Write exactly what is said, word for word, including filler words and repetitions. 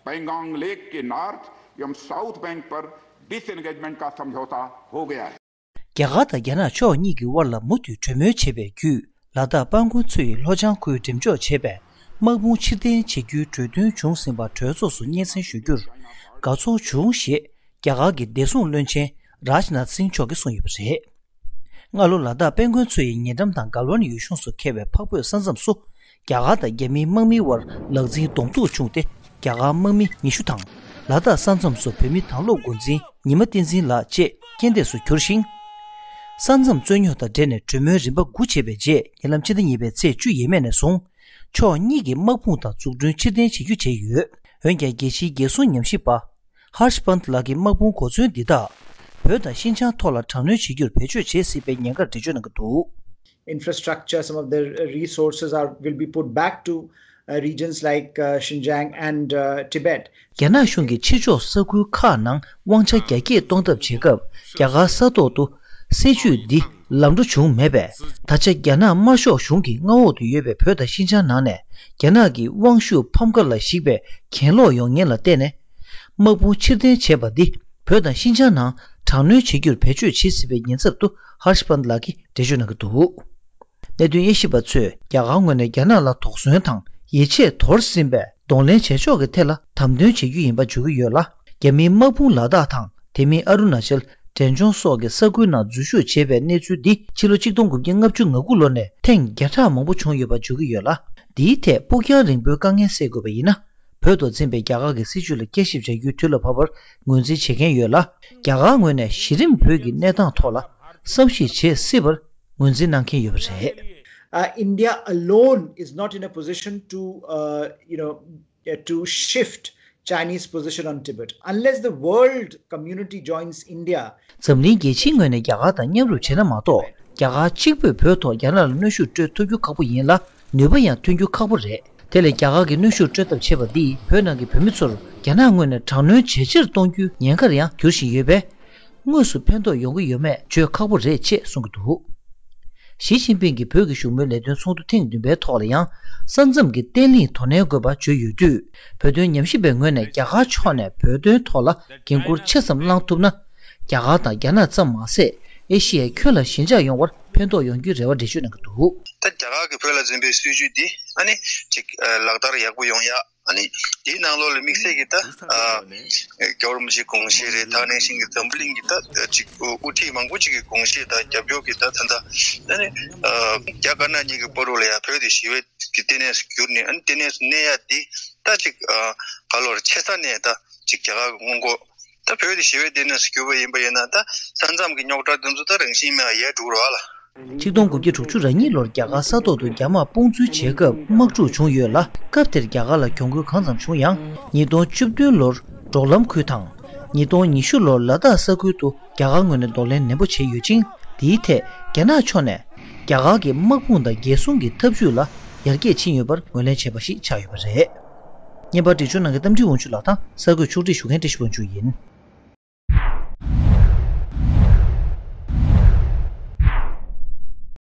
पेंगोंग लेक के नॉर्थ एवं south bank पर डिसएंगेजमेंट का समझौता हो गया है। རྒྱ་གར་དང་རྒྱ་ནག་ཕྱོགས་གཉིས་ཀྱི་དབར་ལ་མུ་མཐུད་གྲོས་མོལ་བྱས་པའི་བརྒྱུད། ལ་དྭགས་དཔལ་མགོན་མཚོ་ཡི་ལྷོ་བྱང་ཁུལ་འགྲེམས་འཇོག་བྱས་པའི་དམག་དཔུང་ཕྱིར་འཐེན་བྱེད་རྒྱུའི་གྲོས་མཐུན་བྱུང་ཟིན་པ་གྲོས་ཚོགས་སུ་སྙན་སེང་ཞུ་རྒྱུར་དགའ་ཚོར་བྱུང་ཞེས་རྒྱ་གར་གྱི་བདེ་སྲུང་བློན་ཆེན་རཱཇ་ནཱཐ་སིང་མཆོག་གིས་གསུངས་ཡོད་པ་རེད། སྔ་ལོ་ལ་དྭགས་དཔལ་མགོན་མཚོ་ཡི་ཉེ་འགྲམ་དང་གལ་ཝན་ཡུལ་ལྗོངས་སུ་འཁེལ་བའི་འཕགས་བོད་ས་མཚམས་སུ། རྒྱ་གར་དང་རྒྱ་མིའི་དམག་མིའི་དབར་ལག་འཛིང་གདོང་ཐུག་བྱུང་སྟེ། རྒྱ་གར་དམག་མི་ཉི་ཤུ་དང་། ལ་དྭགས་ས་མཚམས་སུ་བོད་མི་དྭང་སློབ་འགོ་འཛིན་ཉི་མ་བསྟན་འཛིན་ལགས་བཅས་རྐྱེན་འདས་སུ་གྱུར་ཞིང་། ས་མཚམས་རྩོད་རྙོག་དང་འབྲེལ་ནས་གྲོས་མོལ་རིམ་པ་དགུ་བྱས་པའི་རྗེས། ཉེ་ལམ་ཕྱི་ཟླ་གཉིས་པའི་ཚེས་བཅུ་ཡས་མས་ནས་བཟུང་། ཕྱོགས་གཉིས་ཀྱི་དམག་དཔུང་དང་འཛུགས་སྐྲུན་ཕྱིར་འཐེན་བྱེད་རྒྱུ་བྱས་ཡོད། འོན་ཀྱང་། རྒྱལ་སྤྱིའི་རྒྱལ་སྲུང་ཉམས་ཞིབ་པ་ཧར་ཤ་པཱན་ལགས་ཀྱིས་དམག་དཔུང་གོ་མཚོན་འདི་དག་བོད་དང་ཤིན་ཅང་ཐོག་ལ་དྲག་གནོན་བྱེད་རྒྱུར་བེད་སྤྱོད་བྱེད་སྲིད་པའི་ཉེན་ཁར་འགྲེལ་བརྗོད་གནང་གི་འདུག། Infrastructure, some of the resources are will be put back to uh, regions like uh, Xinjiang and uh, Tibet. རྒྱ་ནག་གཞུང་གིས་ཕྱི་ཕྱོགས་ས་ཁུལ་ཁག་ནང་དབང་ཆ་རྒྱ་སྐྱེད་གཏོང་ཐབས་བྱེད་སྐབས། རྒྱ་གར་ས་ཐོག་ཏུ་སྲིད་ཇུས་འདི་ལམ་འགྲོ་བྱུང་མེད་པས། ད་ཆ་རྒྱ་ནག་དམར་ཤོག་གཞུང་གི་མངའ་འོག་ཏུ་ཡོད་པའི་བོད་དང་ཤིན་ཅང་ནང་ནས་རྒྱ་ནག་གི་དབང་ཤུགས་ཕམ་ཁ་ལ་གཞིགས་པའི་གྱེན་ལོག་ཡོང་ཉེན་ལ་བརྟེན་ནས། དམག་དཔུང་ཕྱིར་འཐེན་བྱས་པ་འདི་བོད་དང་ཤིན་ཅང་ནང་དྲག་གནོན་བྱེད་རྒྱུར་བེད་སྤྱོད་བྱེད་སྲིད་པའི་ཉེན་ཚབས་ཏུ་ཧར་ཤ་པཱན་ལགས་ཀྱིས་འགྲེལ་བརྗོད་གནང་གི་འདུག། གནད་དོན་དབྱེ་ཞིབ་པ་ཚོས་རྒྱ་གར་ངོས་ནས་རྒྱ་ནག་ལ་དོགས་ཟོན་དང་ཡིད་ཆེས་དོར་ཟིན་པའི་གདོང་ལེན་བྱེད་ཕྱོགས་ཀྱི་ཐད་ལ་དམ་དོན་བྱེད་རྒྱུ་ཡིན་པ་བརྗོད་ཀྱི་ཡོད་ལ། རྒྱ་མིའི་དམག་དཔུང་ལ་དྭགས་དང་། དེ་མིན་ཨ་རུ་ན་ཅལ། འབྲས་ལྗོངས་སོགས་ཀྱི་ས་ཁུལ་ནང་འཛུལ་ཞུགས་བྱས་པའི་གནས་ཚུལ་འདི་ཕྱི་ལོ་ཆིག་སྟོང་དགུ་བརྒྱ་ལྔ་བཅུ་ང་དགུ་ལོ་ནས་ཐེངས་བརྒྱ་ཕྲག་མང་པོ་བྱུང་ཡོད་པ་བརྗོད་ཀྱི་ཡོད་ལ། འདིའི་ཐད་སྤུ་རྒྱང་རིང་པོའི་དཀའ་ངལ་སེལ་དགོས་པ་ཡིན་ན། བོད་དུ་འཛིན་པའི་རྒྱ་གར་གྱི་སྲིད་བྱུས་ལ་བསྐྱར་ཞིབ་བྱ་རྒྱུའི་དུས་ལ་བབ་པར་ངོས་འཛིན་བྱེད་མཁན་ཡོད་ལ། རྒྱ་གར་ངོས་ནས་གཞི་རིམ་བོད་ཀྱི་གནས་སྟངས་ཐོག་ལ་བསམ་གཞིག་བྱེད་སྲིད་པར་ངོས་འཛིན་གནང་མཁན་ཡོད་པ་རེད། Uh, India alone is not in a position to, uh, you know, uh, to shift Chinese position on Tibet unless the world community joins India. འཛམ་གླིང་རྒྱལ་སྤྱིའི་ངོས་ནས་རྒྱ་གར་དང་མཉམ་རུབ་བྱས་ན་མ་གཏོགས། རྒྱ་གར་གཅིག་པུས་བོད་ཐོག་རྒྱ་ནག་ལ་གནོན་ཤུགས་སྤྲོད་ཐུབ་རྒྱུ་ཁག་པོ་ཡིན་ལ། ནུས་པ་ཡང་ཐོན་རྒྱུ་ཁག་པོ་རེད། དེ་ལས་རྒྱ་གར་གྱིས་གནོན་ཤུགས་སྤྲོད་ཐབས་བྱས་པ་འདིས་བོད་ནང་གི་བོད་མི་ཚོར་རྒྱ་ནག་ངོས་ནས་དྲག་གནོན་ཇེ་ཆེར་གཏོང་རྒྱུའི་ཉེན་ཁར་ཡང་འགྱུར་བཞིན་ཡོད་པས། དངོས་སུ་ཕན་ཐོགས་ཡོང་གི་ཡོད་མེད་བརྗོད་ཁག་པོ་རེད་ཅེས་གསུང་གི་འདུག། ཞི་ཅིན་ཕིང་གིས་བོད་ཀྱི་བཞུགས་མོལ་ལས་དོན་ཚོགས་འདུ་ཐེངས་བདུན་པའི་ཐོག་ལ་ཡང་ས་མཚམས་ཀྱི་བརྟན་ལྷིང་དོ་ནན་དགོས་པ་བརྗོད་ཡོད་དུས། བོད་དོན་ཉམས་ཞིབ་པའི་ངོས་ནས་རྒྱ་གར་ཕྱོགས་ནས་བོད་དོན་ཐོག་ལ་འགན་འཁུར་ཆེ་ཙམ་བླང་ཐུབ་ན། རྒྱ་གར་དང་རྒྱ་ནག་ཙམ་མ་ཟད། ཨེ་ཤི་ཡའི་ཁྱོན་ལ་ཞི་འཇགས་ཡོང་བར་ཕན་ཐོགས་ཡོང་རྒྱུའི་རེ་བ་འགྲེལ་བརྗོད་གནང་གི་འདུག། ད་རྒྱ་གར་གྱིས་བོད་ལ་འཛིན་པའི་སྲིད་བྱུས་འདི་ཨ་ནི་ཅིག་ལག་བསྟར་ཡག་པོ་ཡོང་ཡ། ཨ་ནི་དེའི་ནང་ལོགས་ལ་དམིགས་བསལ་གྱི་ད་རྒྱལ་བ་རིན་པོ་ཆེའི་དགོངས་བཞེད་རེད། ད་ནང་བཞིན་གྱི་འཛམ་བུ་གླིང་གི་ད་ཅིག་དབུ་ཁྲིད་མང་པོ་ཅིག་གི་དགོངས་བཞེད་དང་རྒྱབ་སྐྱོར་གྱི་ད་ད་ལྟ་ཨ་ནི་རྒྱ་དཀར་ནག་གཉིས་ཀྱི་བར་དུ་ལ་ཡ་བོད་དེ་ཞི་བའི་གི་ལྟེ་གནས་སུ་གྱུར་ནས། ཨ་ནི་ལྟེ་གནས་སུ་གནས་ཡ་འདི་ད་ཅིག་ག་ལོར་ཆེ་ས་ནས་ད་ཅིག་རྒྱ་གར་གྱི་སྔོན་འགོག་ད་བོད་དེ་ཞི་བའི་ལྟེ་གནས་སུ་གྱུར་པ་ཡིན་པ་ཡིན་ན། ད་ས་མཚམས་ཀྱི་རྙོག་དྲ་དེ་ཚོ་ད་རང་བཞིན་མེད་པ་ཡལ་འགྲོ་གི་རེད་བ་ལ། ཆིག་སྟོང་དགུ་བརྒྱ་དྲུག་ཅུ་རེ་གཉིས་ལོར་རྒྱ་གར་ས་ཐོག་ཏུ་རྒྱ་དམག་དཔུང་འཛུལ་བྱས་སྐབས་དམག་འཁྲུག་བྱུང་ཡོད་ལ། སྐབས་དེར་རྒྱ་གར་ལ་གྱོང་གུན་གང་ཙམ་བྱུང་ཡང་། ཉིས་སྟོང་བཅུ་བདུན་ལོར་འབྲོག་ལམ་ཁུལ་དང་། ཉིས་སྟོང་ཉི་ཤུ་ལོར་ལ་དྭགས་ས་ཁུལ་དུ་རྒྱ་གར་ངོས་ནས་གདོང་ལེན་ནན་པོ་བྱས་ཡོད་ཅིང་། དེའི་ཐད་རྒྱ་ནག་ཕྱོགས་ནས་རྒྱ་གར་གྱི་དམག་དཔུང་དང་རྒྱལ་སྲུང་གི་ཐབས་ཇུས་ལ་ཡར་རྒྱས་ཕྱིན་ཡོད་པར་ངོས་ལེན་བྱས་པ་ཞིག་ཆགས་ཡོད་པ་རེད། བརྙན་པར་འགྲེལ་བརྗོད་གནང་མཁན་རྟ་མགྲིན་དབང་ཕྱུག་ལགས་དང་གསར་འགོད་ཕྱོགས་སྒྲིག་ཞུ་མཁན་བཀྲ་ཤིས་དབང་ཕྱུག་ཡིན།